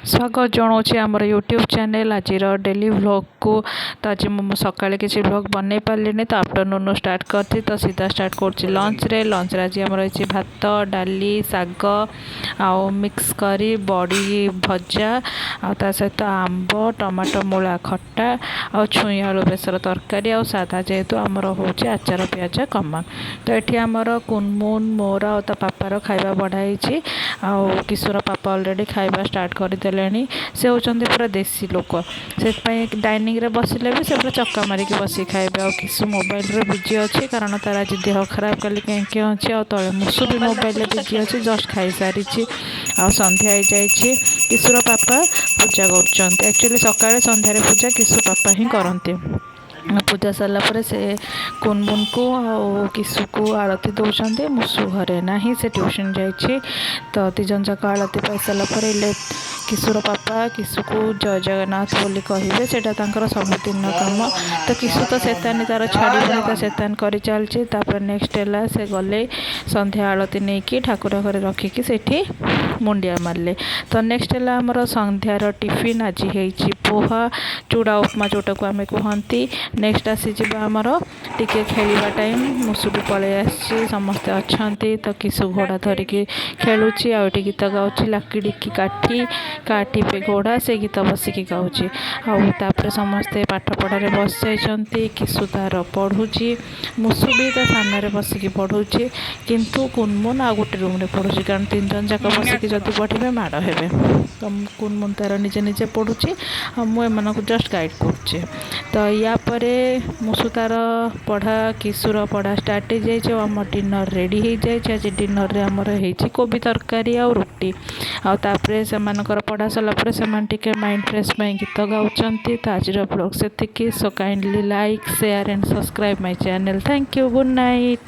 ସ୍ୱାଗତ ଜଣାଉଛି ଆମର ୟୁଟ୍ୟୁବ୍ ଚ୍ୟାନେଲ୍ ଆଜିର ଡେଲି ଭ୍ଲଗ୍କୁ। ତ ଆଜି ମୁଁ ସକାଳେ କିଛି ଭ୍ଲଗ୍ ବନେଇ ପାରିଲିନି, ତ ଆଫ୍ଟରନୁନ୍ରୁ ଷ୍ଟାର୍ଟ କରିଛି। ତ ସିଧା ଷ୍ଟାର୍ଟ କରୁଛି ଲଞ୍ଚରେ। ଲଞ୍ଚରେ ଆଜି ଆମର ହେଇଛି ଭାତ, ଡାଲି, ଶାଗ ଆଉ ମିକ୍ସ କରି, ବଡ଼ି ଭଜା, ଆଉ ତା ସହିତ ଆମ୍ବ, ଟମାଟୋ, ମୂଳା ଖଟା ଆଉ ଛୁଇଁ ଆଳୁ ବେସର ତରକାରୀ। ଆଉ ସାଧା ଯେହେତୁ ଆମର ହେଉଛି ଆଚାର ପିଆଜ କମନ୍। ତ ଏଠି ଆମର କୁନମୁନ, ମୋର ଆଉ ତା ପାପାର ଖାଇବା ବଢ଼ା ହେଇଛି ଆଉ କିଶୋର ପାପା ଅଲରେଡ଼ି ଖାଇବା ଷ୍ଟାର୍ଟ କରିଦେଲେଣି। ସେ ହେଉଛନ୍ତି ପୁରା ଦେଶୀ ଲୋକ, ସେଥିପାଇଁ ଡାଇନିଂରେ ବସିଲେ ବି ସେ ପୁରା ଚକା ମାରିକି ବସିକି ଖାଇବେ। ଆଉ କିଶୁ ମୋବାଇଲରେ ବିଜି ଅଛି, କାରଣ ତାର ଆଜି ଦେହ ଖରାପ, କାଲି କେଁ କେଁ ଅଛି। ଆଉ ତଳେ ମୁସୁ ବି ମୋବାଇଲରେ ବିଜି ଅଛି, ଜଷ୍ଟ ଖାଇସାରିଛି। ଆଉ ସନ୍ଧ୍ୟା ହେଇଯାଇଛି, କିଶୋର ପାପା ପୂଜା କରୁଛନ୍ତି। ଆକ୍ଚୁଆଲି ସକାଳେ ସନ୍ଧ୍ୟାରେ ପୂଜା କିଶୁ ପାପା ହିଁ କରନ୍ତି। ପୂଜା ସରିଲା ପରେ ସେ କୁନମୁନକୁ ଆଉ କିଶୁକୁ ଆଳତି ଦେଉଛନ୍ତି। ମୁସୁ ଘରେ ନାହିଁ, ସେ ଟ୍ୟୁସନ୍ ଯାଇଛି। ତ ଦୁଇ ଜଣ ଯାକ ଆଳତି ପାଇସାରିଲା ପରେ ହେଲେ କିଶୁର ପାପା କିଶୁକୁ ଜୟ ଜଗନ୍ନାଥ ବୋଲି କହିବେ। ସେଇଟା ତାଙ୍କର ସବୁଦିନ କାମ। ତ କିଶୁ ତ ଶେତାନି ତାର ଛାଡ଼ିବନି, ତ ଶେତାନ କରି ଚାଲିଛି। ତାପରେ ନେକ୍ସଟ ହେଲା ସେ ଗଲେ ସନ୍ଧ୍ୟା ଆଳତି ନେଇକି ଠାକୁର ଘରେ ରଖିକି ସେଇଠି ମୁଣ୍ଡିଆ ମାରିଲେ। ତ ନେକ୍ସଟ ହେଲା ଆମର ସନ୍ଧ୍ୟାର ଟିଫିନ୍। ଆଜି ହେଇଛି ପୋହା, ଚୁଡ଼ା ଉପମା ଯେଉଁଟାକୁ ଆମେ କୁହନ୍ତି। ନେକ୍ସଟ ଆସିଯିବ ଆମର ଟିକେ ଖେଳିବା ଟାଇମ୍। ମୁସୁ ବି ପଳେଇ ଆସିଛି, ସମସ୍ତେ ଅଛନ୍ତି। ତ କିଶୁ ଘୋଡ଼ା ଧରିକି ଖେଳୁଛି ଆଉ ଏଠି ଗୀତ ଗାଉଛି, "लकड़ी की काठी, काठी पे घोड़ा", ସେ ଗୀତ ବସିକି ଗାଉଛି। ଆଉ ତାପରେ ସମସ୍ତେ ପାଠ ପଢ଼ାରେ ବସିଯାଇଛନ୍ତି। କିଶୁ ତାର ପଢ଼ୁଛି, ମୁସୁ ବି ତା ସାମ୍ନାରେ ବସିକି ପଢ଼ୁଛି, କିନ୍ତୁ କୁନମୁନ ଆଉ ଗୋଟେ ରୁମ୍ରେ ପଢ଼ୁଛି, କାରଣ ତିନି ଜଣ ଯାକ ବସିକି ଯଦି ପଢ଼ିବେ ମାଡ଼ ହେବେ। ତ କୁନମୁନ ତାର ନିଜେ ନିଜେ ପଢ଼ୁଛି ଆଉ ମୁଁ ଏମାନଙ୍କୁ ଜଷ୍ଟ ଗାଇଡ଼ କରୁଛି। ତ ୟା ପରେ ମୁସୁ ତାର ପଢ଼ା, କିଶୁର ପଢ଼ା ଷ୍ଟାର୍ଟ ହେଇଯାଇଛି ଆଉ ଆମ ଡିନର୍ ରେଡ଼ି ହେଇଯାଇଛି। ଆଜି ଡିନର୍ରେ ଆମର ହେଇଛି କୋବି ତରକାରୀ ଆଉ ରୁଟି। ଆଉ ତାପରେ ସେମାନଙ୍କର ପଢ଼ା ସରିଲା ପରେ ସେମାନେ ଟିକେ ମାଇଣ୍ଡ ଫ୍ରେଶ୍ ପାଇଁ ଗୀତ ଗାଉଛନ୍ତି। ତ ଆଜିର ବ୍ଲଗ୍ ସେତିକି। So kindly like, share and subscribe my channel. Thank you, good night.